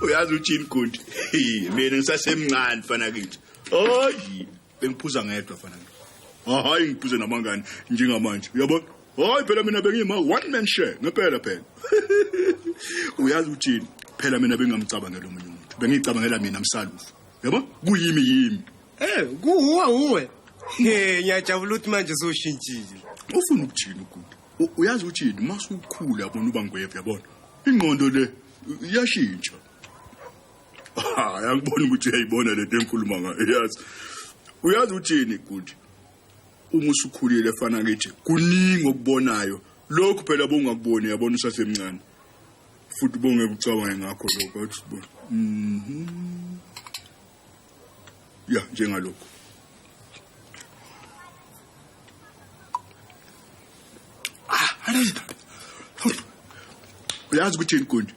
Uyazi uthini Gundi? Mina ngisasemncane mfana kithi. Hayi, bengiphuza ngedwa mfana kithi. Hayi ngiphuze nabangani njengamanje. Uyabona? Hayi phela mina bengiyima one man share ngempela phela. Uyazi uthini? Phela mina bengamcabangela omunye umuntu. Bengicabangela mina msalufu. Uyabona? Kuyimi yimi. Kuhuwe uwe. Ngiyajabula ukuthi manje soshintshile. Ufuna ukuthini Gundi? Uyazi uthini? Masukhula yabona uba ngwevu yabona. Ingqondo le iyashintsha. Angiboni ukuthi uyayibona lento engikhuluma ngayo yazi. Uyazi uthini Gundi? Uma usukhulile fana ngithi kuningi okubonayo. Lokhu phela bongakuboni yabona usasemncane. Futhi bongeke ucabange ngakho lokho athi sibona. Ya njengalokho. Uyazi ukuthi Gundi?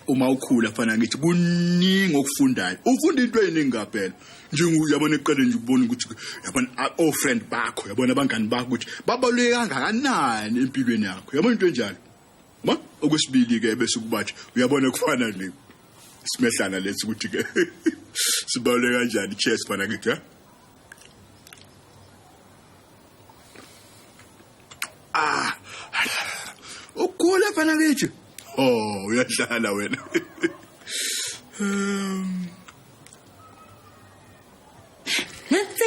Uma ukhula fana ngithi kuningi okufundayo. Ufunda into eziningi kaphela. Njenguyabona eqale nje ukubona ukuthi yabona o friend bakho, yabona abangani bakho ukuthi babaluleke kangakanani empilweni yakho. Yabona into enjalo. Ma okwesibili ke bese kubathi uyabona kufana ne simehlana lethi ukuthi ke sibaluleke kanjani chess fana ngithi ha. Ukukhula fana ngithi. Oh, uyadlala wena. Nansi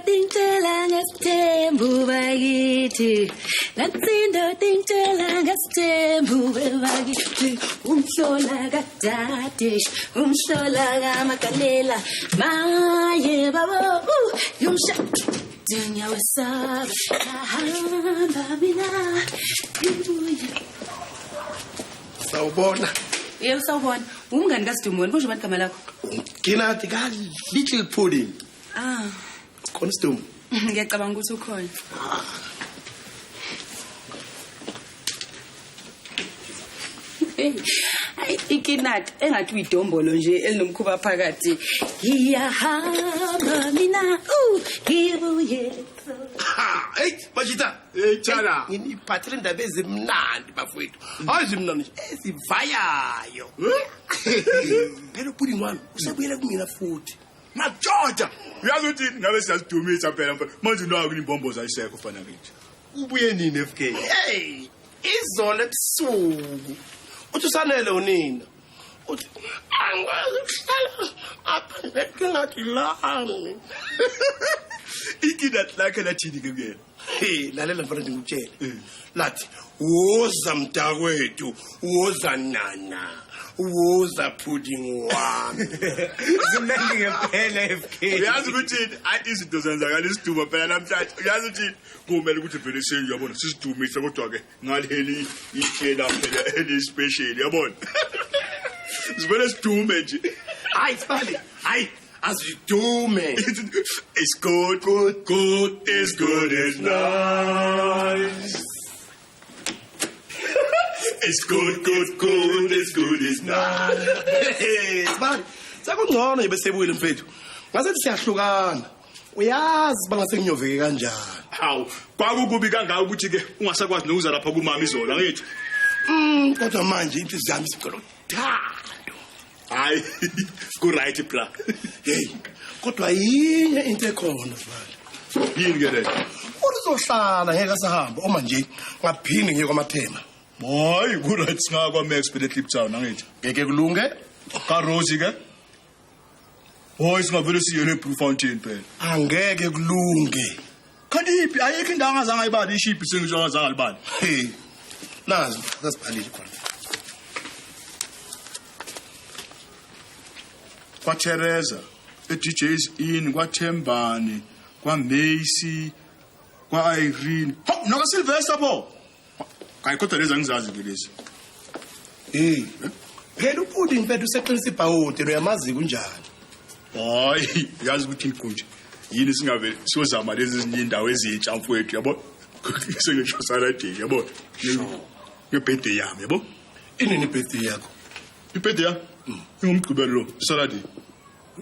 ingitshela ngesithembu bakithi. Nansi indoda ingitshela ngesithembu bakithi. Umhlola kadade, umhlola kamagalela. Maye babo, yumsha. Ngiyawesaba, ahamba mina. Ngibuye. Sawubona. Yebo sawubona. Umngani kaSidumoni, kusho ubani igama lakho? Nginathi ka Little Pudding. Khona Sidumo. Ngiyacabanga ukuthi ukhona. Hayi ikinati engathi uyidombolo nje elinomkhuba phakathi. Ngiyahamba mina, ngibuye. Hey, Majita. Hey, Chala. Nginiphathele indaba ezimnandi bafowethu. Hayi zimnandi nje, ezivayayo. Phela upudding wami usabuyela kumina futhi. Madoda, uyazi ukuthi ngabe siyazidumisa phela mfana. Manje unawo imbombozo ayisekho mfana kithi. Ubuye nini FK? Hey, izolo ebusuku. Uthi usanele unina. Uthi angikwazi ukuhlala apha nekinati lami. Ikinati lakhe lathini ke kuyena? Hey, lalela mfana ngikutshele. Lathi woza mntakwethu, woza nana, woza pudding wami. Zimnandi ngempela FK. Uyazi ukuthi izinto zenzakala isidumo phela namhlanje. Uyazi ukuthi kumele ukuthi vele senje yabona sisidumise kodwa ke ngaleli itshela phela eli special yabona. Sivele sidume nje. Hayi sibali, hayi azidume. It's good, good, good, it's good, it's nice. It's good, good, good, it's good, it's nice. Sibali, sekungcono nje besebuyile mfethu. Ngasethi siyahlukana. Uyazi bangase nginyoveke kanjani. Hawu, kwakukubi kangaka ukuthi ke ungasakwazi nokuza lapha kumama izolo angithi. Kodwa manje inhliziyo yami isicela uthando. Hayi, ku right bra. Hey, kodwa yinye into ekhona Sibali. Yini ke leyo? Uzohlala ngeke asahamba uma nje ngaphinde ngiye kwaMathema. Hayi, ku right singakwa Max phela eCliptown angithi. Ngeke kulunge. Ka Rosie ke? Hayi, singavele siye ne Blue Fountain phela. Angeke kulunge. Kanti iphi ayikho indawo angazange ayibali ishiphi sengisho angazange alibali. Hey. Nazi, sasibhalile khona. Kwa Teresa, E-DJ's Inn, kwaThembani, kwaMacy, kwa-Irene. Hawu, nakaSylvester pho. Hayi kodwa lezi angizazi ke lezi. Hey. Phela upudding mfethu useqinisa ibhawodi uyamazi kunjani. Hayi, yazi ukuthi igunje. Yini singavele siyozama lezi ezinye indawo ezintsha mfowethu yabo. Sengisho Saturday yabo. Ngebirthday yami yabo. Inini ibirthday yakho? Ibirthday yami ingumgqibelo lo, Saturday.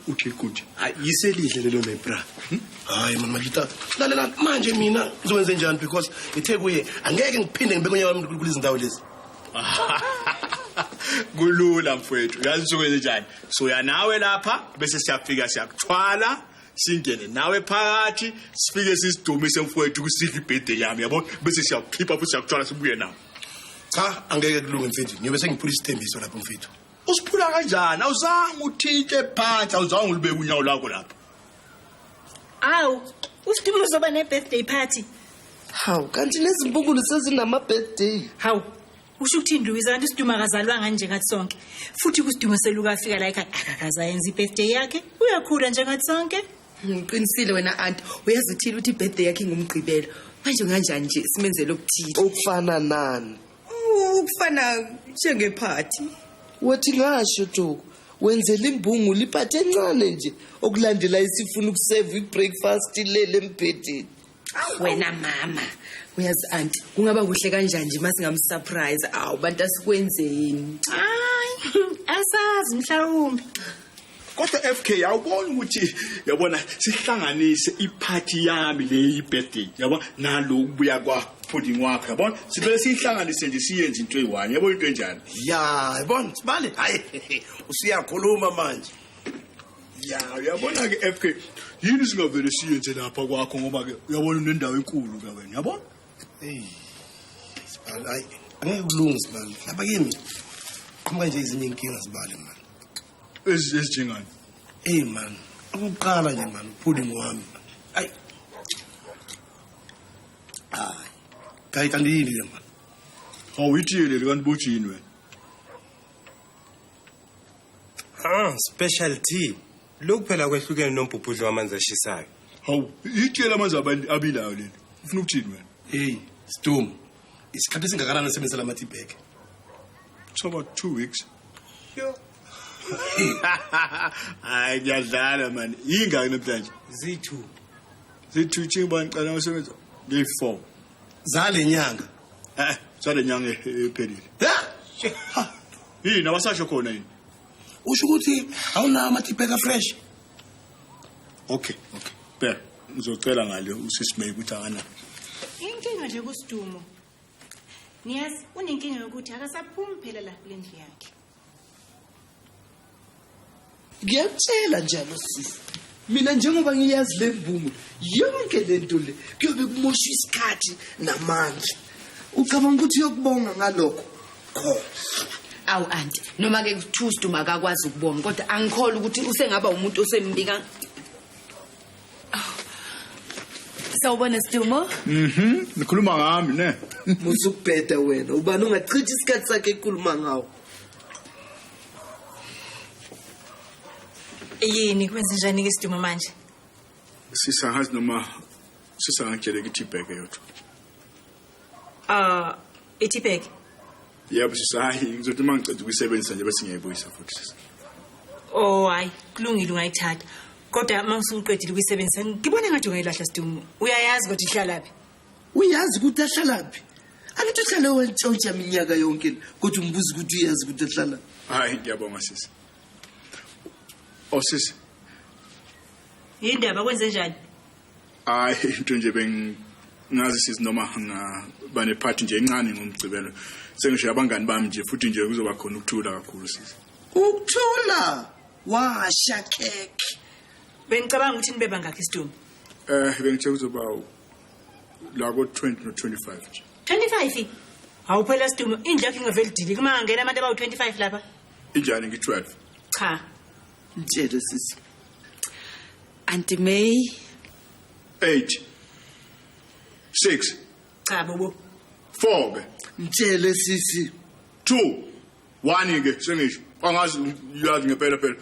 Uthi igunje. Hayi yiselihle lelo my bra. Hayi man majita. Lalela manje mina ngizokwenza njani because ngithe kuye angeke ngiphinde ngibe kwenye wami kulezi ndawo lezi. Kulula mfowethu. Uyazi sokwenze njani? Soya nawe lapha bese siyafika siyakuthwala singene nawe phakathi sifike sisidumise mfowethu kusidla ibirthday yami yabo bese siyakukhipha futhi siyakuthwala sibuye nawe. Cha angeke kulunge mfethu. Ngiyobe sengiphula isithembiso lapho mfethu. Usiphula kanjani? Awuzange uthinte phansi, awuzange ulibeke unyawo lakho lapha. Awu, uSidumo uzoba ne-birthday party. Hawu, kanti lezi mbukulo sezinama-birthday. Hawu, usho ukuthini Louisa, kanti uSidumo akazalwanga njengathi sonke. Futhi kuSidumo seluka afika la ekhaya akakaze ayenze i-birthday yakhe. Uyakhula njengathi sonke. Ngiqinisile wena aunt, uyazi uthile ukuthi i-birthday yakhe ingumgqibelo. Manje kanjani nje simenzele okuthile? Okufana nani? Ukufana njengephathi. Wathi ngasho Thoko, wenzela imbungulu iphathi encane nje okulandela isifuna ukuseva i-breakfast ilele embhedeni. Wena mama, uyazi aunt, kungaba kuhle kanjani nje masingamsurprise. Awu bantu asikwenzeni. Hayi, asazi mhlawumbe. Kodwa FK awuboni ukuthi yabona sihlanganise iphathi yami le ibirthday yabo nalokubuya kwa pudding wakho yabona sivele sihlanganise nje siyenze into eyi-one yabo into enjani. Ya, yabona sibale. Hayi usiyakhuluma manje. Ya, uyabona ke FK yini singavele siyenze lapha kwakho ngoba ke uyabona unendawo enkulu ke wena yabona. Hey. Sibale hayi angeke kulunge sibale. Lapha kimi qhamuka nje izinye inkinga sibale man. Ezinjengani? Hey man, ukuqala nje man, pudding wami. Ay. Hayi. Kayi kanti yini le man? Hawu ithile le kanti bujini wena. Ah, special tea. Lokhu phela kwehlukene nombhubhudlo wamanzi ashisayo. Hawu, ithile amanzi abilayo leli. Ufuna ukuthini wena? Hey, Sidumo. Isikhathi esingakanani usebenzisa la tea bag? It's about 2 weeks. Yo. Hayi ngiyadlala man. Yingaki namhlanje? Z2. Z2 chinga ngicela usebenza ngeyi4. Zale nyanga. Zale nyanga ephelile. Ha! Yini abasasho khona yini? Usho ukuthi awunawo ama tea bag fresh? Okay, okay. Bheka, ngizocela ngale usisi May ukuthi akanayo. Inkinga nje kuSidumo. Niyazi unenkinga yokuthi akasaphumi phela la kule ndlu yakhe. Ngiyakutshela njalo sisi. Mina njengoba ngiyazi le mvumo yonke lento le kuyobe kumosha isikhathi namandla. Ucabanga ukuthi uyokubonga ngalokho? Khohlwa. Awu aunty, noma ke kuthiwa uSidumo akakwazi ukubonga kodwa angikholwa ukuthi usengaba umuntu osembika. Sawubona Sidumo. Nikhuluma ngami ne. Musukubheda wena, ubani ungachitha isikhathi sakhe ekhuluma ngawo. Yini kwenze njani ke Sidumo manje? Sisahazi noma sisangitshele ukuthi ibheke yodwa. Ah, tea bag. Yebo sisahayi ngizothi uma ngiceda ukuyisebenzisa nje bese ngiyayibuyisa futhi sisi. Oh hayi, kulungile ungayithatha. Kodwa uma usuqedile ukuyisebenzisa ngibona ngathi ungayilahla Sidumo. Uyayazi ukuthi ihlalaphi. Uyazi ukuthi ahlalaphi? Angithi uhlale wentshontsha iminyaka yonke kodwa umbuza ukuthi uyazi ukuthi ahlalaphi. Hayi ngiyabonga sisi. Oh sisi. Yindaba kwenze njani? Hayi into nje bengazi sisi noma ngaba nephathi nje encane ngomgcibelo. Sengisho abangani bami nje futhi nje kuzoba khona ukuthula kakhulu sisi. Ukuthula? Washa keke. Bengicabanga ukuthi nibe bangakhi Sidumo? Bengithe kuzoba la ko 20 no 25 nje. 25? Hawu phela Sidumo, indlu yakho ingaveli dili kuma ngangena abantu abawu 25 lapha. Injani ngi12? Cha. Mtshele sisi. Auntie May 8 6 Cha bobo. 4 Mtshele sisi. 2 1 ke sengisho. Angazi yazi ngempela phela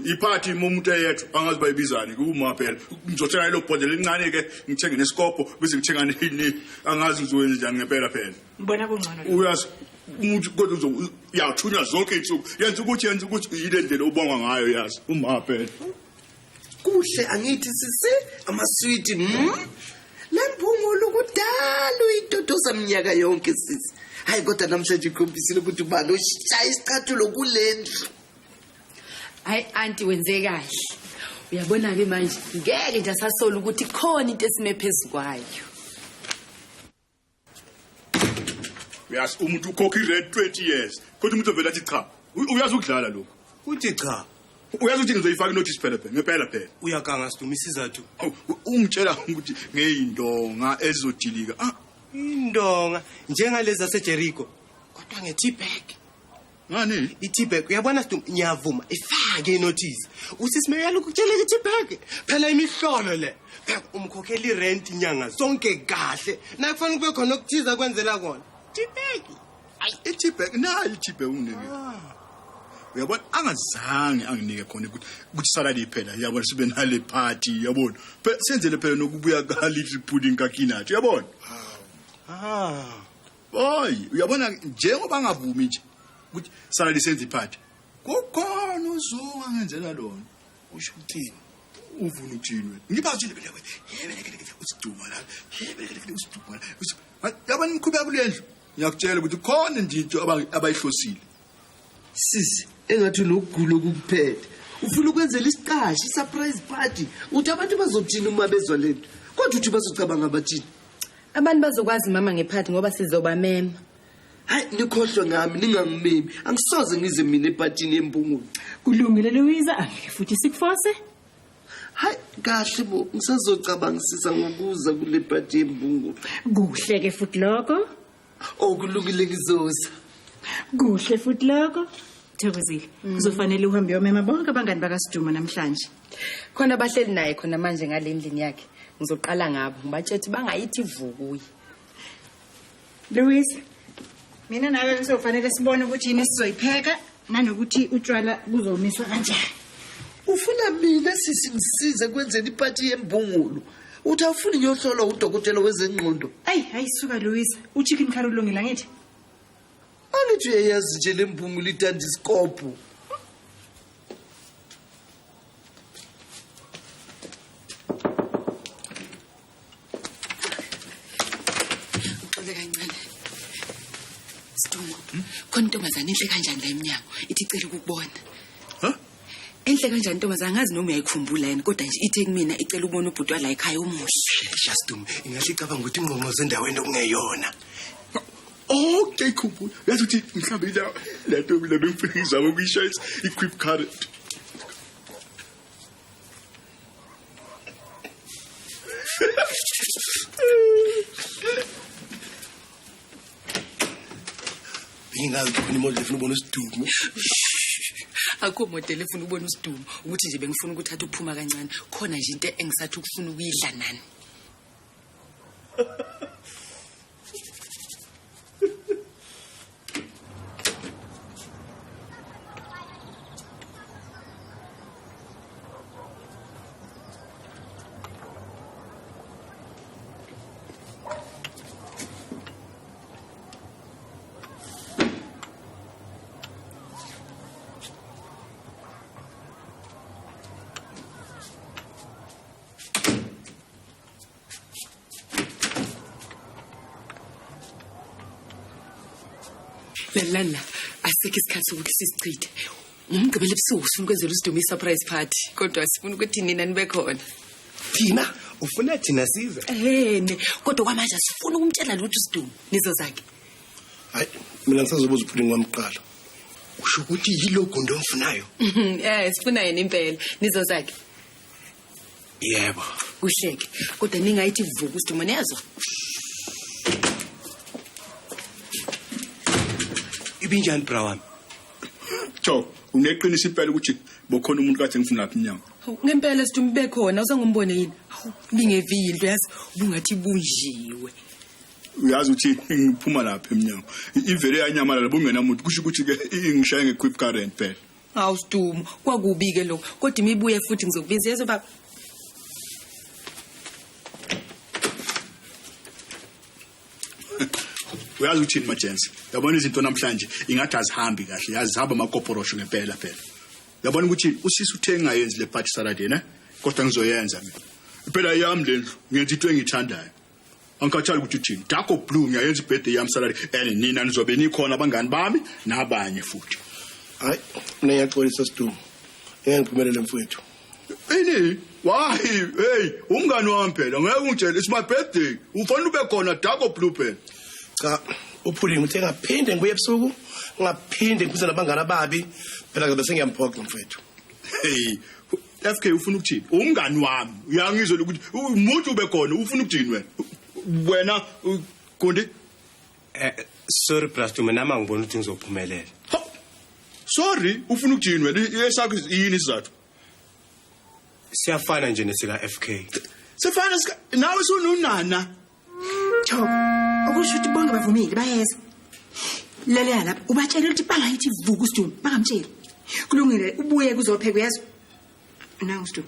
iphathi umuntu eyedwa angazi bayibizani kuma phela ngizothenga ilo bhodlela elincane ke ngithenge nesikopho bese ngithenga nini angazi ngizokwenza njani ngempela phela. Ngibona kungcono. Uyazi umuntu kodwa uyathunywa zonke insuku yenza ukuthi yile ndlela ubongwa ngayo yazi uma phela. Kuhle angithi sisi amaswiti lembungulu kudala uyitotosa minyaka yonke sisi. Hayi kodwa namhlanje ikhombisile ukuthi ubani ushaya isicathulo kulendlu. Hayi anti wenze kahle. Uyabona ke manje ngeke nje asasola ukuthi khona into esime phezukwayo. Uyazi umuntu ukhokha irent 20 years kodwa umuntu ovela athi cha. Uyazi ukudlala lokho. Uthi cha. Uyazi ukuthi ngizoyifaka inotice phela phela ngempela phela. Uyaganga Siduma isizathu. Ungitshela ukuthi ngeyindonga ezodilika. Ah indonga njengalezi zaseJericho kodwa nge-tea bag. Ngani? I-tea bag uyabona Siduma ngiyavuma ifake inotice. Usisi meyalo ukutshela i-tea bag phela imihlolo le. Phela umkhokhela irent inyanga zonke kahle. Na kufanele kube khona okuthiza kwenzela kona. Tea bag. Ayi i-tea bag nayi i-tea bag unginike. Uyabona angazange anginike khona ukuthi salad phela uyabona sibe nale party uyabona. Phela senzele phela nokubuya ka little pudding kaKinathi uyabona. Ah. Boy, uyabona njengoba angavumi nje ukuthi salad senze iphathi. Kukhona uzunga ngenzela lona. Usho ukuthini? Uvuna ukuthini wena? Ngibathini phela wena. Yebelekele usiduma la. Yebelekele usiduma la. Yabona imikhuba kulendlu. Ngiyakutshela ukuthi khona nje into abayihlosile. Sisi, engathi unokugula okukuphethe. Ufuna ukwenzela isiqashi surprise party. Uthi abantu bazothini uma bezwa lento? Kodwa uthi bazocabanga bathini? Abantu bazokwazi mama ngephathi ngoba sizobamema. Hayi nikhohlwe ngami ningangimemi. Angisoze ngize mina ephathini yembungulu. Kulungile Louisa, angeke futhi sikufose. Hayi kahle bo, ngisazocabangisisa ngokuza kule phathi yembungulu. Kuhle ke futhi lokho. Okulungile ngizoza. Kuhle futhi lokho. Thokozile, kuzofanele uhambe uyomema bonke abangani bakaSiduma namhlanje. Khona bahleli naye khona manje ngale ndlini yakhe. Ngizoqala ngabo ngibatshethi bangayithi vukuye. Louise, mina nawe ngizofanele sibone ukuthi yini esizoyipheka nanokuthi utshwala buzomiswa kanjani. Ufuna mina sisi ngisize kwenzeni iphathi yembungulu? Uthi awufuni ngiyohlolwa udokotela wezengqondo? Ayi, hayi suka Louise, uchicken curry ulungile angithi? Angithi uyayazi nje lembungulu ithanda isikopho. Kancane. Sidumo, khona intombazane enhle kanjani la eminyango ithi icela ukukubona. Ha? Enhle kanjani intombazane angazi noma uyayikhumbula yena kodwa nje ithe kumina icela ukubona ubhuti wala ekhaya omuhle. Shesha Sidumo, ingahle icabanga ukuthi ingqongqoze endaweni okungeyona. Okay khumbula. Yazi ukuthi mhlawumbe ila lento mina bengifuna ngizama ukuyishayisa i-quick current. Ngingazi khona imoto efuna ubona usidumo. Akho model efuna ubona usidumo ukuthi nje bengifuna ukuthatha ukuphuma kancane khona nje into engisathi ukufuna ukuyidla nani. Lala, asikho isikhathi sokuthi sisichithe. Ngomgqibelo ebusuku sifuna ukwenzela uSiduma i-surprise party, kodwa sifuna ukuthi nina nibe khona. Thina ufuna thina size? Ehene, kodwa kwamanje sifuna ukumtshela lutho uSiduma. Nizozakhe. Hayi, mina ngisazobuza upudding wami kuqala. Usho ukuthi yilo gundo omfunayo? Sifuna yena impela. Nizozakhe. Yebo. Kuhleke, kodwa ningayithi vuka uSiduma niyazwa. Ibinjani bra wami? Cho, uneqiniso impela ukuthi bokhona umuntu kade ngifuna lapha inyama. Ngempela Siduma bekhona, uzangombone yini? Hawu, bingevi into yazi, ubungathi bunjiwe. Uyazi ukuthi ngiphuma lapha emnyango. Ivele yanyamalala bungenamuntu kusho ukuthi ke ingishaye ngequip current phela. Hawu Sidumo, kwakubi ke lokho. Kodwa imibuye futhi ngizokubiza yezwa baba. Uyazi uthini majensi? Yabona izinto namhlanje ingathi azihambi kahle, yazi zihamba amakoporosho ngempela phela. Yabona ukuthi usisi uthe engayenzi le party Saturday ne? Kodwa ngizoyenza mina. Phela yami le ndlu ngenza into engiyithandayo. Angikhathali ukuthi uthini. Dark or blue ngiyayenza ibirthday yami Saturday and nina nizobe nikhona abangani bami nabanye futhi. Hayi, mina ngiyaxolisa Sidumo. Ngeke ngiphumelele mfowethu. Ini? Why? Hey, umngani wami phela ngeke ungitshele it's my birthday. Ufanele ube khona dark or blue phela. Cha, uPhulingi uthe ngaphinde ngibuye ebusuku, ngaphinde ngiphuze nabangani ababi, phela ke bese ngiyamphoqa mfowethu. Hey, FK ufuna ukuthini? Umngani wami. Uyangizwa ukuthi umuntu ube khona ufuna ukuthini wena? Wena Gundi? Sorry Brasto, mina nami angiboni ukuthi ngizophumelela. Sorry, ufuna ukuthini wena? Esakho yini isizathu? Siyafana nje nesika FK. Sifana sika nawe sununana. Thoko, okusho ukuthi bonke bavumile bayeza. Lalela lapha, ubatshela ukuthi bangayithi vuka uSidumo, bangamtsheli. Kulungile, ubuye kuzopheka uyezwa. Nangu Sidumo.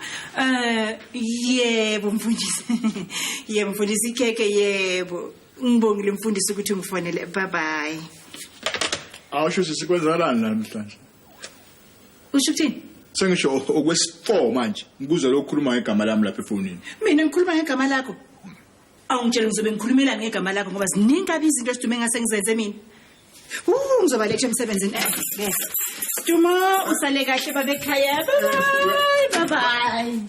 Yebo mfundisi. Yebo mfundisi ikhekhe yebo. Ngibongile mfundisi ukuthi ungifonele. Bye bye. Awusho sisikwenzakalani namhlanje? Usho ukuthini? Sengisho okwesi-4 manje. Ngikuzwe lokukhuluma ngegama lami lapha efonini. Mina ngikhuluma ngegama lakho. Awungitshela ngizobe ngikhulumelani ngegama lakho ngoba ziningi kabi izinto esidume ngase ngizenze mina. Ngizoba lethe emsebenzini. Yes. Sidumo usale kahle babe ekhaya. Bye bye. Bye bye.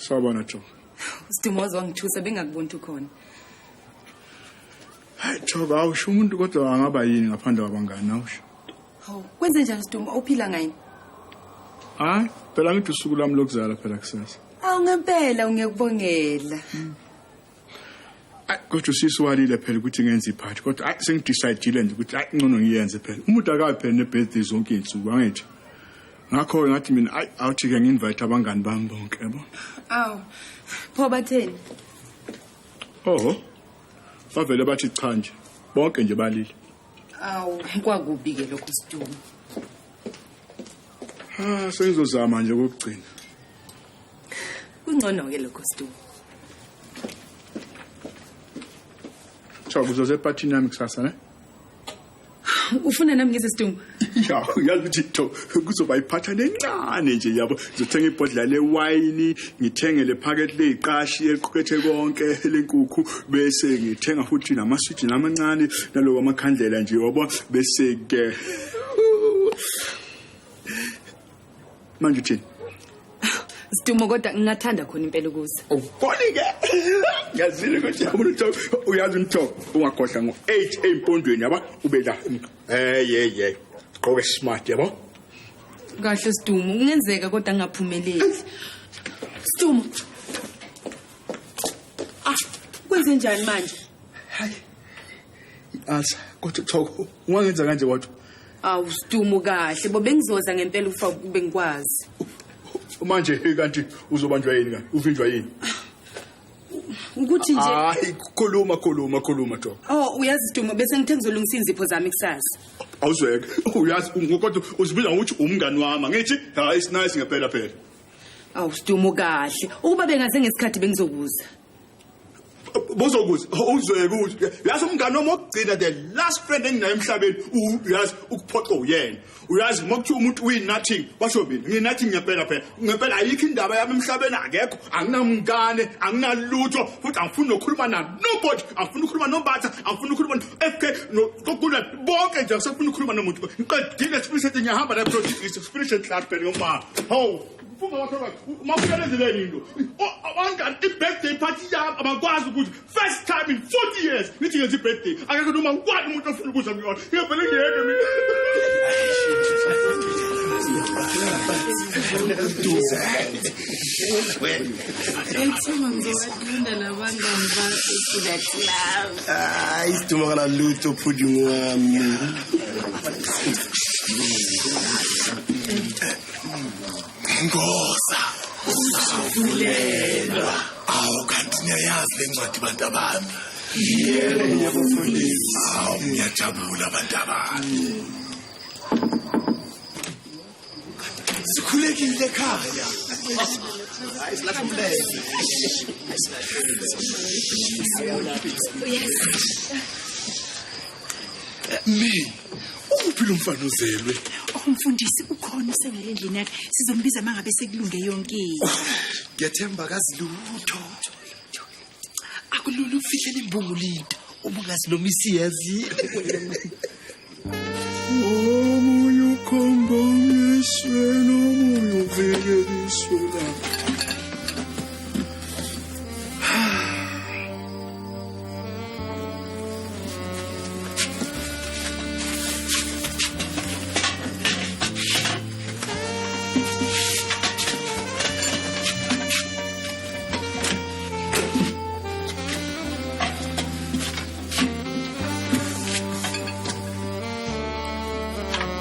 Sawubona Thoko. Sidumo wangithusa bengakuboni ukhona. Hayi Thoko, awusho umuntu kodwa angaba yini ngaphandle kwabangani awusho. Hawu, kwenze njani Sidumo? Awuphila ngayini? Hayi, phela ngithi usuku lwami lokuzala phela kusasa. Awu ngempela ngiyakubongela. Hayi kodwa usisi walile phela ukuthi ngenze iphathi kodwa hayi sengidecide nje ukuthi hayi ngcono ngiyenze phela. Umuntu akayi phela nebirthday zonke izinsuku angithi. Ngakho ngathi mina hayi awuthi ke ngi-invite abangani bami bonke yabo. Awu, pho batheni? Oh. Bavele bathi cha nje. Bonke nje balile. Awu, kwakubi ke lokho Sidumo. Ah, sengizozama nje kokugcina. Kungcono ke lokho Sidumo. Cha, uzoze ephathini yami kusasa ne? Ufuna nami ngize Sidumo? Ya, uyazi ukuthi kuzoba iphathane encane nje yabo. Ngizothenga ibhodlela lewayini, ngithenge le packet leziqashi eliqukethe konke lenkukhu, bese ngithenga futhi namaswidi namancane nalowo amakhandlela nje yabo, bese ke manje uthini? Sidumo kodwa ngingathanda khona impela ukuza. Awuboni ke. Ngiyazile ukuthi yabona uThoko, uyazi uThoko ungakhohlwa ngo-8 empondweni yabo ube la. Hey. Gqoke smart yabo. Kahle Sidumo, kungenzeka kodwa ngingaphumeleli. Sidumo. Ah, kwenze njani manje? Hayi. Asa, kodwa Thoko ungangenza kanje kodwa. Awu Sidumo kahle, bo bengizoza ngempela ufa bengikwazi. Manje kanti uzobanjwa yini kanti? Uvinjwa yini? Ukuthi nje hayi khuluma Thoko. Oh, uyazi Sidumo bese ngithe ngizolungisa inzipho zami kusasa. Awuzweke. Uyazi kodwa uzibiza ngokuthi umngani wami ngithi hayi it's nice ngempela phela. Awu Sidumo kahle. Ukuba bengaze ngesikhathi bengizokuza. Bozokuza uzweke ukuthi yazi umngani wami wokugcina the last friend enginayo emhlabeni uyazi ukuphoqa uyena. Uyazi mokuthiwa umuntu uyi nothing basho mina ngi nothing ngempela phela. Ngempela ayikho indaba yami emhlabeni akekho anginamngane anginalutho futhi angifuni nokukhuluma na nobody angifuni ukukhuluma noMbatha angifuni ukukhuluma no FK no bonke nje angisafuni ukukhuluma nomuntu. Ngiqedile sifishe ngiyahamba la project sifishe enhlalo phela ngoma. Hawu. Mfunga wakho mawuyalenzeleni into. Abangani i-birthday party yami abakwazi ukuthi first time in 40 years ngithi ngenza i-birthday. Akekho noma one umuntu ofuna ukuza kuyona. Ngiyavele ngiyeke mina. Hayi Sidumo kana lutho pudding wami. Ngosa uzovulelwa. Awu kanti niyayazi le ncwadi bantu abami. Yebo mfundisi. Awu ngiyajabula bantu abami. Sikhulekile ekhaya. Hayi silapha umlenze. Yes. Mi, uphi lo mfana uzelwe? Umfundisi ukhona usengele endlini yakhe. Sizombiza mangabe sekulunge yonke into. Ngiyathemba kazi lutho. Akulula ufihlela imbungulu into uma ungazi noma isiyazile. Omunye ukhomba ngesweni, omunye uvikela iso lakhe.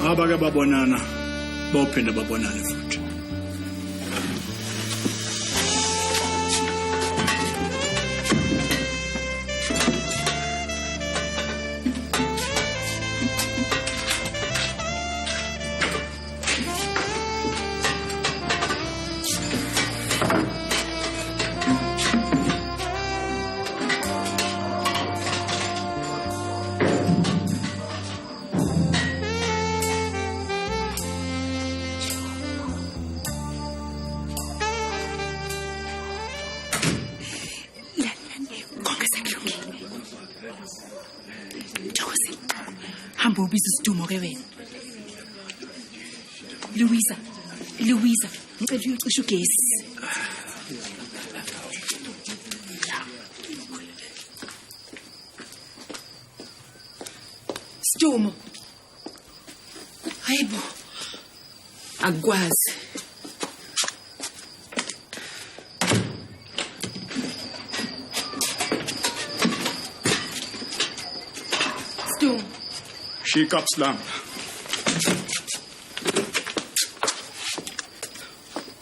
Abake babonana bawuphinda babonane futhi. Hamba ubiza isidumo ke wena. Louisa, Louisa, ngicela uyocisha ugesi. Sidumo. Hayibo. Akukwazi. Sidumo. Shake up slam.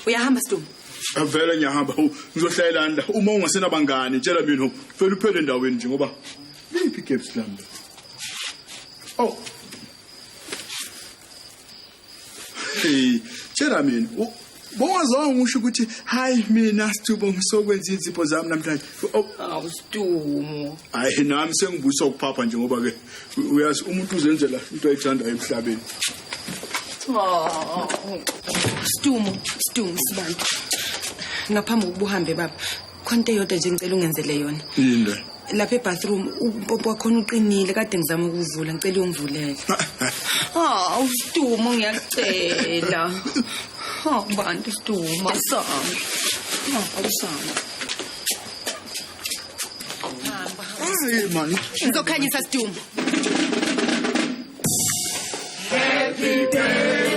Uyahamba Sidumo? Vele ngiyahamba. Ngizohlayelana la. Uma ungasenabangani tshela mina vele uphele endaweni nje ngoba liphi igap slam la. Oh. Hey, tshela mina. Bongazange usho ukuthi hayi mina Sidumo ngisokwenza izipho zami namhlanje. Awu Sidumo. Hayi nami sengibuyisa ukuphapha nje ngoba ke uyazi umuntu uzenzela into ayithandayo emhlabeni. Oh. Sidumo, Sidumo sibantu. Ngaphambi kokuba uhambe baba, khona into eyodwa nje ngicela ungenzele yona. Yini? Lapha ebathroom umpompo wakhona uqinile kade ngizama ukuvula, ngicela uyongivulela. Ah, Sidumo ngiyakucela. Oh, bantu Sidumo asami. Awusami. Hayi man. Ngizokhanyisa Sidumo. Happy birthday.